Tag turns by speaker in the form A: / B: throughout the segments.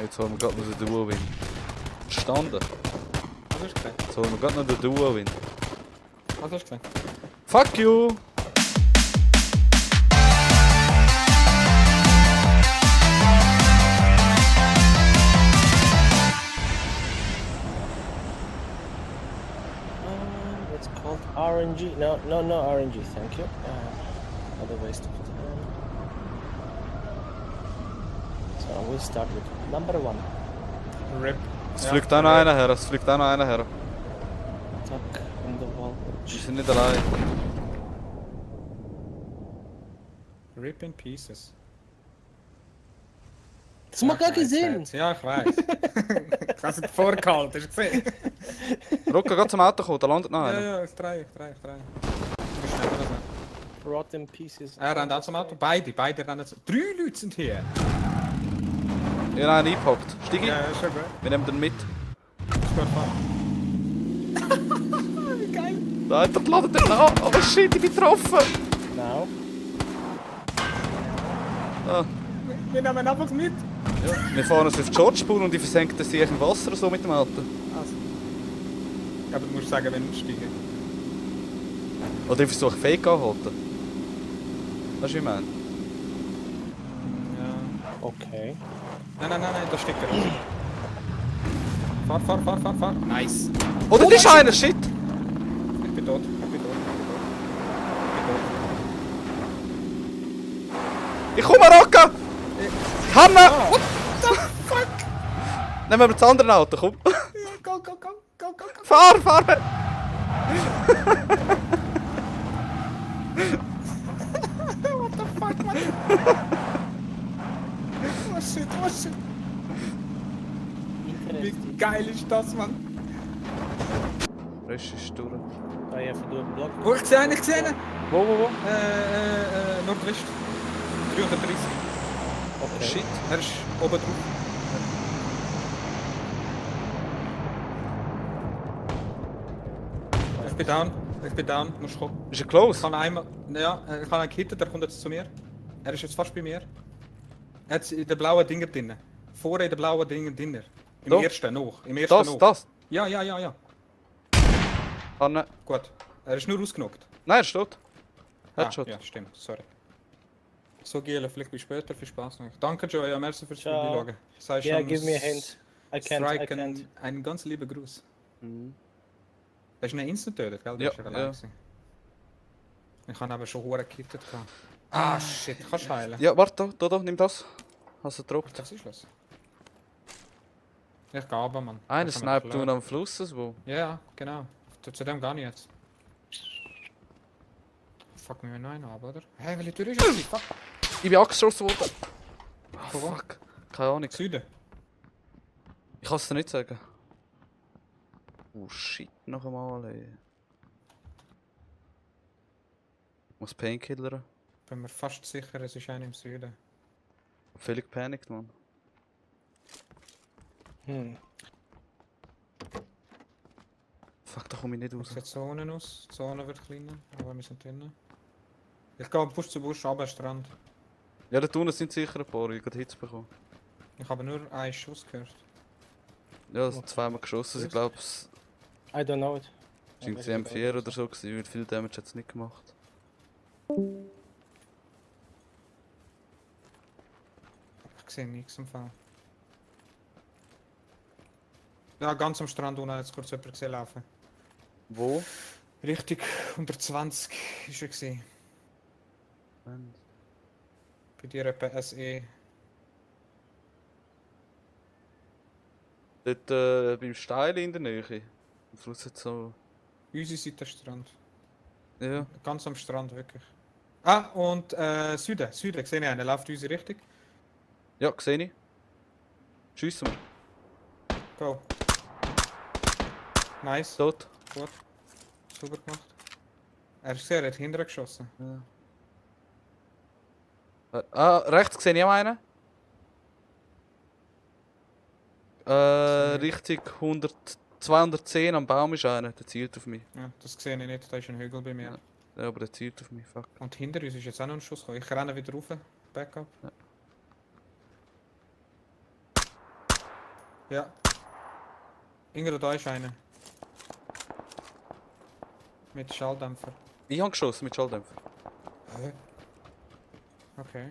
A: Jetzt holen wir gerade noch den Duo-Win. Verstanden?
B: Was hast du gesagt?
A: Jetzt holen wir gerade noch den Duo-Win.
B: Was hast du gesagt?
A: Fuck you!
C: It's called RNG. No RNG. Thank you. Other waste of time. So we'll start with number 1.
B: RIP.
A: Es fliegt auch noch einer her, es fliegt auch noch einer her.
C: Tuck in the wall.
A: Wir sind nicht allein.
B: RIP in pieces.
C: Das macht gar keinen Sinn.
B: Ja, ich weiß. Ich hab's nicht vorgehalten, hast du gesehen?
A: Rocco, gerade zum Auto kommen, da landet noch einer.
B: Ja, ich drehe. Du bist schneller als er.
C: Rotten pieces.
B: Er rennt auch zum Auto. Beide rennen zum... 3 Leute sind hier.
A: Ich habe einen eingepackt. Steig
B: Ja,
A: ein.
B: ist schon gut.
A: Wir nehmen den mit.
B: Ist gut fahren. Wie geil.
A: Da hat er ladet den an. Oh shit, ich bin getroffen.
C: Now.
A: Ah.
B: Wir nehmen einfach mit.
A: Ja. Wir fahren uns auf Georgetown und ich versenke das sich im Wasser so mit dem Auto.
B: Also. Ja, aber du musst sagen, wenn wir steigen.
A: Oder ich versuche Fake anhalten. Weißt du, wie ich meine?
B: Ja.
C: Okay.
B: Nein, da steckt er. Fahr. Nice.
A: Oh, da ist einer, shit!
B: Ich bin tot.
A: Ich komme, Rocco! Hanna!
B: What the fuck?
A: Nehmen wir das andere Auto, komm.
B: Go.
A: Fahr!
B: What the fuck, man? Oh shit. Wie
C: Interesting.
B: geil ist das, man?
A: Frisch ist durch.
C: I have to do a block.
B: Oh, ich sehe einen.
A: Wo?
B: Nordwest. 330.
C: Okay.
B: Shit, er ist oben drauf. Ich bin down, musst kommen.
A: Ist er
B: Ich
A: close?
B: habe einmal, ja, ich habe einen gehittet, der kommt jetzt zu mir. Er ist jetzt fast bei mir. Er hat in den blauen Dinger drin. Vorne in den blauen Dinger drin. Im
A: Da?
B: ersten noch. Im ersten noch.
A: Das?
B: Ja.
A: Hanna.
B: Gut. Er ist nur ausgenockt.
A: Nein, er steht. Headshot.
B: Ja, stimmt, sorry. So, Giele, vielleicht bis später, viel Spaß noch. Danke, Joey, merci fürs
C: Ciao.
B: Vorbeischauen. Sei
C: Yeah,
B: schon
C: give me a hint. I
B: Strike
C: can't.
B: einen ganz lieben Gruß.
A: Mhm.
B: Das ist eine Instant tötet, gell?
A: Ja,
B: Das ist allein
A: ja.
B: gewesen. Ich habe aber schon Huren gekittet. Ah, shit, kannst du heilen?
A: Ja, warte, da, nimm das. Hast du gedroppt?
B: Was ist los? Ich gehe runter, Mann.
A: Einer
B: Das kann
A: sniped
B: man
A: nur am Fluss, wo?
B: Ja, genau. Zu dem gar nicht jetzt. Fuck mir noch einen ab, oder? Hey, welche Tür ist das? Fuck.
A: Ich bin angeschossen worden.
B: Von wo?
A: Fuck. Keine Ahnung.
B: Süden.
A: Ich kann es dir nicht sagen. Oh shit, noch einmal ey. Ich muss Painkillern.
B: Bin mir fast sicher, es ist einer im Süden.
A: Völlig panikt, man. Fuck, da komme ich nicht
B: Wie
A: raus.
B: sieht die Zone aus? Die Zone wird kleiner, aber wir sind drinnen. Ich gehe Busch zu Busch, runter Strand.
A: Ja, da unten sind sicher ein paar, ich habe Hits bekommen.
B: Ich habe nur einen Schuss gehört.
A: Ja, es sind zweimal geschossen, ich glaube es
C: I don't know it.
A: war irgendwie M4 oder so, gewesen, weil viel Damage hat es nicht gemacht.
B: Ich sehe nichts im Fall. Ja, ganz am Strand unten hat jetzt kurz jemand gesehen laufen.
A: Wo?
B: Richtig, 120 ist er gesehen. Bei dir etwa SE.
A: Dort beim Steil in der Nähe. Am Fluss hat so.
B: Unsere Seite Strand.
A: Ja.
B: Ganz am Strand, wirklich. Ah, und Süden, sehe ich einen, der läuft in unsere Richtung.
A: Ja, sehe ich. Schiessen wir.
B: Go. Nice,
A: Tot.
B: gut. Super gemacht. Er ist gesehen, er hat hinterher geschossen.
A: Ja. Ah, rechts sehe ich auch einen. Richtung 210 am Baum ist einer, der zielt auf mich.
B: Ja, das sehe ich nicht, da ist ein Hügel bei mir.
A: Ja, aber der zielt auf mich, fuck.
B: Und hinter uns ist jetzt auch noch ein Schuss gekommen. Ich renne wieder rauf. Backup. Ja. Irgendwo da ist einer. Mit Schalldämpfer.
A: Ich habe geschossen mit Schalldämpfer.
B: Hä? Okay.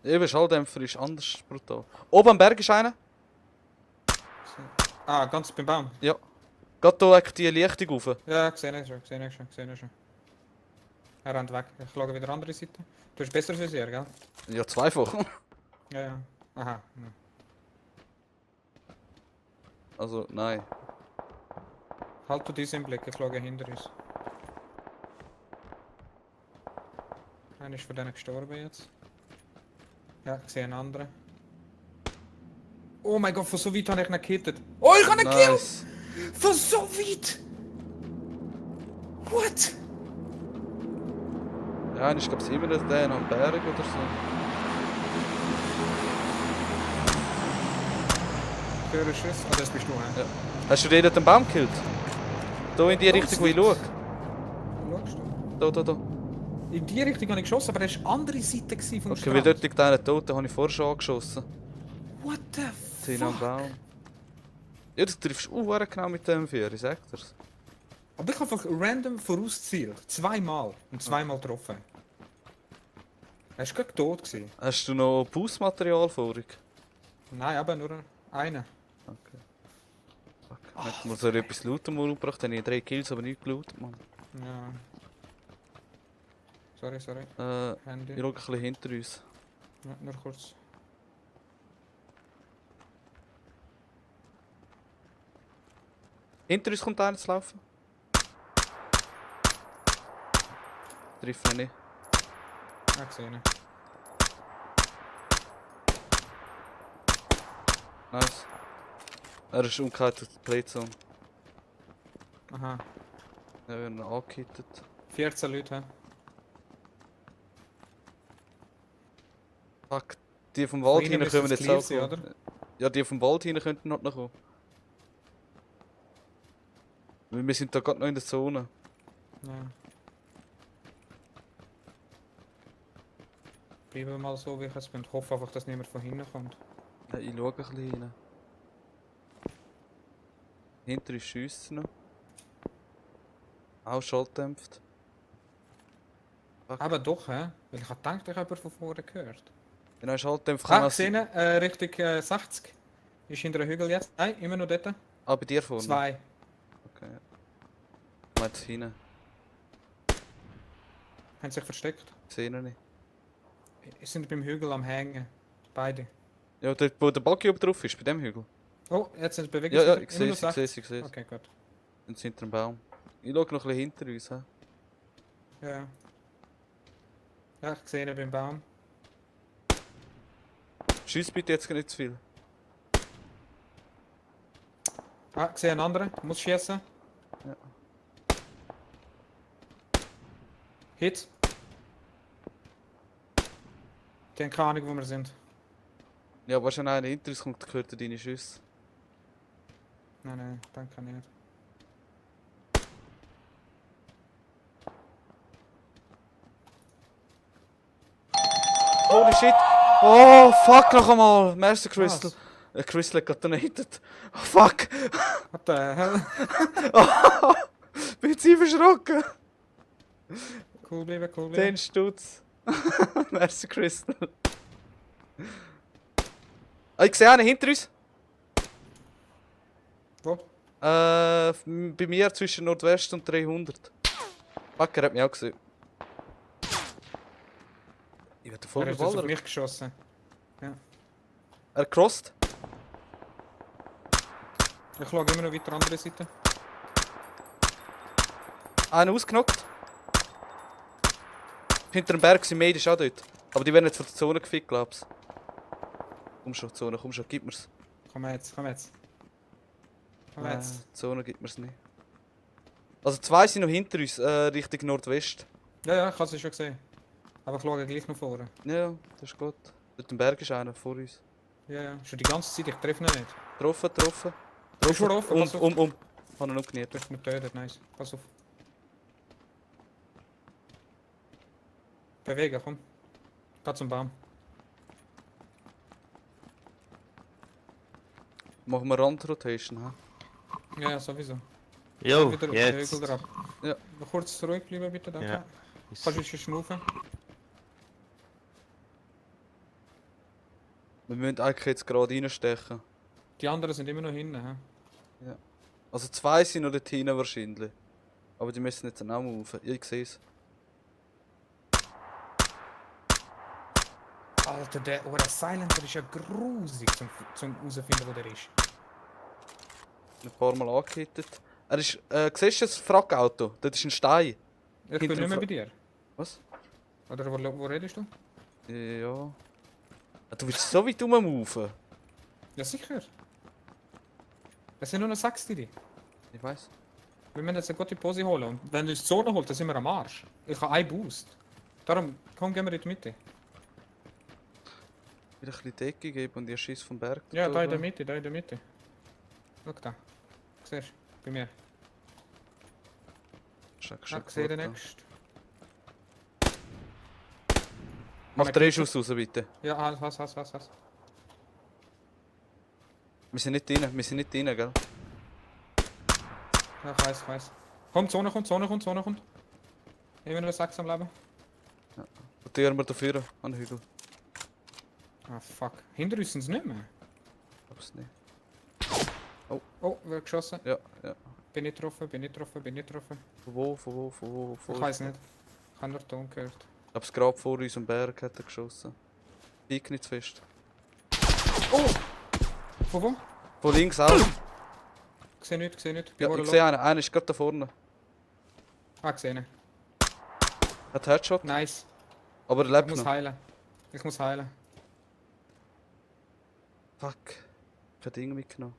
A: Eben, Schalldämpfer ist anders brutal. Oben am Berg ist einer.
B: Ah, ganz beim Baum.
A: Ja. Geht hier die Lichtung rauf.
B: Ja, gesehen ich schon, gesehen ich schon, gesehen ich schon. Er rennt weg. Ich schaue wieder andere Seite. Du hast besser Visier, gell?
A: Ja, zweifach.
B: Ja, ja. Aha. Ja.
A: Also, nein.
B: Halt du diesen im Blick, ich schaue hinter uns. Einer ist von denen gestorben jetzt. Ja, ich sehe einen anderen. Oh mein Gott, von so weit habe ich ihn gehittet. Oh, ich habe ihn gekillt!
A: Nice.
B: Von so weit! What?
A: Ja, ich glaube, es immer der am Berg oder so.
B: Ich höre einen Schuss. Ah, das bist du, hä?
A: Ja. Hast du den dort am Baum gekillt? Da in die Richtung, wo ich schaue.
B: Schaust du?
A: Da.
B: In die Richtung habe ich geschossen, aber das war andere Seite vom
A: Okay, weil
B: Strand.
A: dort liegt einer tot, den habe ich vorher schon angeschossen.
B: What the
A: Den am
B: fuck?
A: Baum. Ja, du triffst genau mit dem Vier, ich sag dir's.
B: Aber ich habe einfach random vorausgezielt. Zweimal. Und zweimal getroffen. Er war gerade tot gewesen.
A: Hast du noch Bußmaterial vorig?
B: Nein, aber nur einer.
A: Okay. Fuck. Hätte mir so etwas Looten mal umgebracht, dann habe ich 3 Kills, aber nicht gelootet, Mann.
B: Ja. Sorry.
A: Ich
B: Handy.
A: schaue ein bisschen hinter uns.
B: Ja, nur kurz.
A: Hinter uns kommt einer zu laufen. Trifft ihn nicht.
B: Ja, gesehen.
A: Nice. Er ist umgekehrt durch die Playzone.
B: Aha.
A: Er wird ihn angehittet.
B: 14 Leute. Hä?
A: Fuck, die vom
B: Von
A: Wald
B: ihnen
A: hinein
B: müsste
A: können
B: es
A: jetzt
B: clear
A: auch
B: sein,
A: kommen.
B: oder?
A: Ja, die vom Wald hinein könnten noch kommen. Weil wir sind da gerade noch in der Zone.
B: Ja. Bleiben wir mal so, wie ich es bin. Ich hoffe einfach, dass niemand von hinten kommt.
A: Ja, ich schaue ein bisschen rein. Hinter ist Schiessen noch. Auch schalldämpft.
B: Aber doch, hä? Weil ich habe gedacht, ich habe jemanden von vorne gehört.
A: Genau, schalldämpft
B: Ah,
A: kann
B: gesehen, Richtung 60. Ist hinter dem Hügel jetzt. Nein, immer noch dort.
A: Ah, bei dir vorne?
B: 2.
A: Okay. Ich meine, hinten.
B: Haben sich versteckt.
A: Sehe ich nicht.
B: Sind beim Hügel am Hängen. Beide.
A: Ja, dort, wo der Buggy oben drauf ist, bei dem Hügel.
B: Oh, jetzt sind sie bewegt.
A: Ja, ich sehe es, ich sehe es.
B: Okay, gut.
A: Und sind hinter dem Baum. Ich schaue noch ein bisschen hinter uns. He?
B: Ja. Ja, ich sehe ihn beim Baum.
A: Schiess bitte jetzt nicht zu viel.
B: Ah, ich sehe einen anderen. Muss schießen.
A: Ja.
B: Hit. Die haben keine Ahnung, wo wir sind.
A: Ja, wahrscheinlich einer hinter uns kommt, gehört er deine Schüsse.
B: Nein, danke nicht.
A: Holy shit! Oh, fuck noch einmal! Merci Crystal. Crystal hat detonated. Oh, fuck!
B: What the hell?
A: Bin ich verschrocken!
B: Cool bleiben, cool
A: 10
B: bleiben.
A: Stutz. Merci Crystal. Ah, ich sehe einen hinter uns.
B: Wo?
A: Bei mir zwischen Nordwest und 300. Fuck, er hat mich auch gesehen. Ich werde voll
B: Er hat jetzt auf
A: geballert.
B: mich geschossen.
A: Er crossed.
B: Ich schaue immer noch weiter andere Seite.
A: Einen ausgenockt. Hinter dem Berg sind Mädchen ist auch dort. Aber die werden jetzt von der Zone gefickt, glaub's. Komm schon, Zone, komm schon, gib mir's.
B: Komm jetzt, komm jetzt. Komm
A: Nein,
B: jetzt.
A: Zone gibt mir's nicht. Also 2 sind noch hinter uns, Richtung Nordwest.
B: Ja, ich habe sie schon gesehen. Aber ich schaue gleich noch vorne.
A: Ja, das ist gut. Dort am Berg ist einer vor uns.
B: Ja. Schon die ganze Zeit, ich treffe ihn nicht.
A: Getroffen.
B: Ist schon offen, pass auf.
A: Hat ihn umgeniert.
B: Du hast mich getötet, nice. Pass auf. Bewegen, komm. Geh zum Baum.
A: Machen wir Randrotation, hä?
B: Ja, ja, sowieso.
D: Jo,
B: Wieder
D: jetzt.
B: Hügel drauf.
A: Ja.
B: Noch kurz ruhig bleiben, bitte, danke.
D: Ja.
B: Kannst du schon schnaufen?
A: Wir müssen eigentlich jetzt gerade reinstechen.
B: Die anderen sind immer noch hinten, hä?
A: Also 2 sind noch dort hinten wahrscheinlich. Aber die müssen jetzt auch mal rauf. Ja, ich sehe es.
B: Alter, der Silencer ist ja grusig zum herausfinden, wo der ist.
A: Ein paar Mal angehittet. Er ist, siehst du das Frackauto? Dort ist ein Stein.
B: Ich bin
A: Hinter
B: nicht
A: dem
B: mehr
A: Fra-
B: bei dir.
A: Was?
B: Oder wo redest du?
A: Ja. Ah, du willst so weit rummoven.
B: Ja, sicher. Es sind nur noch 6 die.
A: Ich weiß.
B: Wir müssen jetzt eine gute Pose holen. Und wenn du die Zone holt, dann sind wir am Arsch. Ich habe einen Boost. Darum, komm, gehen wir in die Mitte.
A: Wieder ein bisschen Decke geben und ihr schießt vom Berg.
B: Ja,
A: dort
B: da in der
A: oben.
B: Mitte, da in der Mitte. Schau da. Siehst du? Bei mir.
A: Schau,
B: Ja, ich sehe den
A: gut, ja.
B: nächsten.
A: Mach den Schuss raus, bitte.
B: Ja, was.
A: Wir sind nicht drin, gell?
B: Ja, ich weiß. Komm, Zone kommt. Immer noch 6 am Leben.
A: Rotieren wir dafür an den Hügel.
B: Ah, fuck. Hinter uns sind sie nicht mehr.
A: Glaub's nicht.
B: Oh, wird geschossen.
A: Ja, ja.
B: Bin nicht getroffen.
A: Von wo?
B: Ich weiß nicht. Ich habe nur Ton gehört.
A: Ich glaub's gerade vor unserem Berg hat er geschossen. Pick nicht zu fest.
B: Oh! Von wo?
A: Von links auch.
B: Ich sehe nicht.
A: Ja, ich sehe einen. Einer ist gerade da vorne.
B: Ah, gesehen.
A: Hat Headshot,
B: Nice.
A: aber er
B: Ich
A: lebt
B: muss
A: noch.
B: heilen.
A: Fuck. Kein Ding mitgenommen.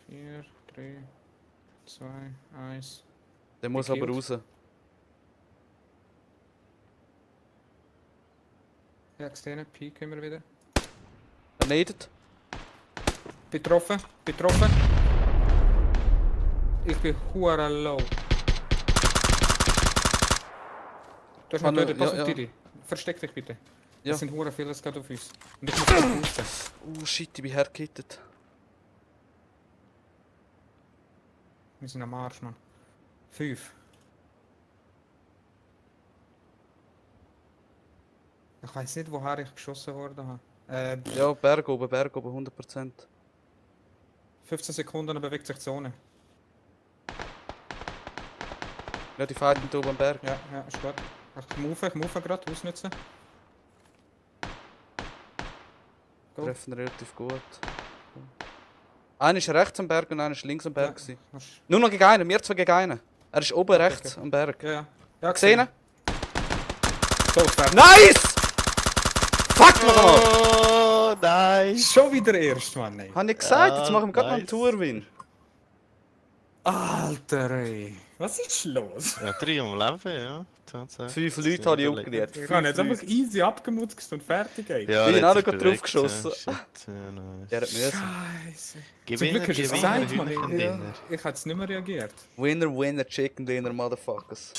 B: 4, 3, 2, 1.
A: Der muss
B: Gekillt.
A: aber raus.
B: Ja, gesehen. Peak immer wieder.
A: Er nedet.
B: Betroffen. Ich bin hure low. Du hast
A: Kann
B: mich
A: er-
B: tötet, pass
A: ja,
B: auf
A: ja.
B: Didi. Versteck dich bitte.
A: Ja.
B: Es sind hure viele gerade auf uns. Und ich muss mich boosten.
A: Oh shit, ich bin hergehittet.
B: Wir sind am Arsch, Mann. 5. Ich weiß nicht, woher ich geschossen worden habe.
A: Ja, Berg oben, 100%.
B: 15 Sekunden, dann bewegt sich die Zone.
A: Ja, die fighten da oben am Berg.
B: Ja, ist gut. Ich move gerade, ausnutzen. Go.
A: Treffen relativ gut. Einer ist rechts am Berg und einer ist links am Berg. gewesen.
B: Hast-
A: Nur noch gegen einen, wir 2 gegen einen. Er ist oben rechts
B: okay.
A: am Berg.
B: Ja,
A: Gesehen?
B: So, fertig.
A: Nice! Fuck nochmal!
D: Oh, nice!
B: Schon wieder erst, Mann, ey.
A: Hab ich gesagt, jetzt
D: Ah,
A: machen wir gerade noch einen
D: nice.
A: Tourwin.
B: Alter, ey. Was ist los?
D: Ja, 3 am Leben, ja.
A: 5 Leute habe ich aufgelegt.
B: Ich habe jetzt einfach easy abgemutzt und fertig, ey.
D: Ja,
A: Ich bin
D: jetzt
A: auch noch
D: ist
A: gerade
D: perfekt,
A: draufgeschossen.
D: ja. Shit, ja, nice.
A: Der hat müssen.
B: Scheiße. Zum
D: Gewinner,
B: Glück hast du es
D: Gewinner,
B: gesagt, Mann.
D: Hühnchen,
B: Ja.
D: Dinner.
B: Ich hätte jetzt nicht mehr reagiert.
A: Winner, Chicken Dinner, Motherfuckers.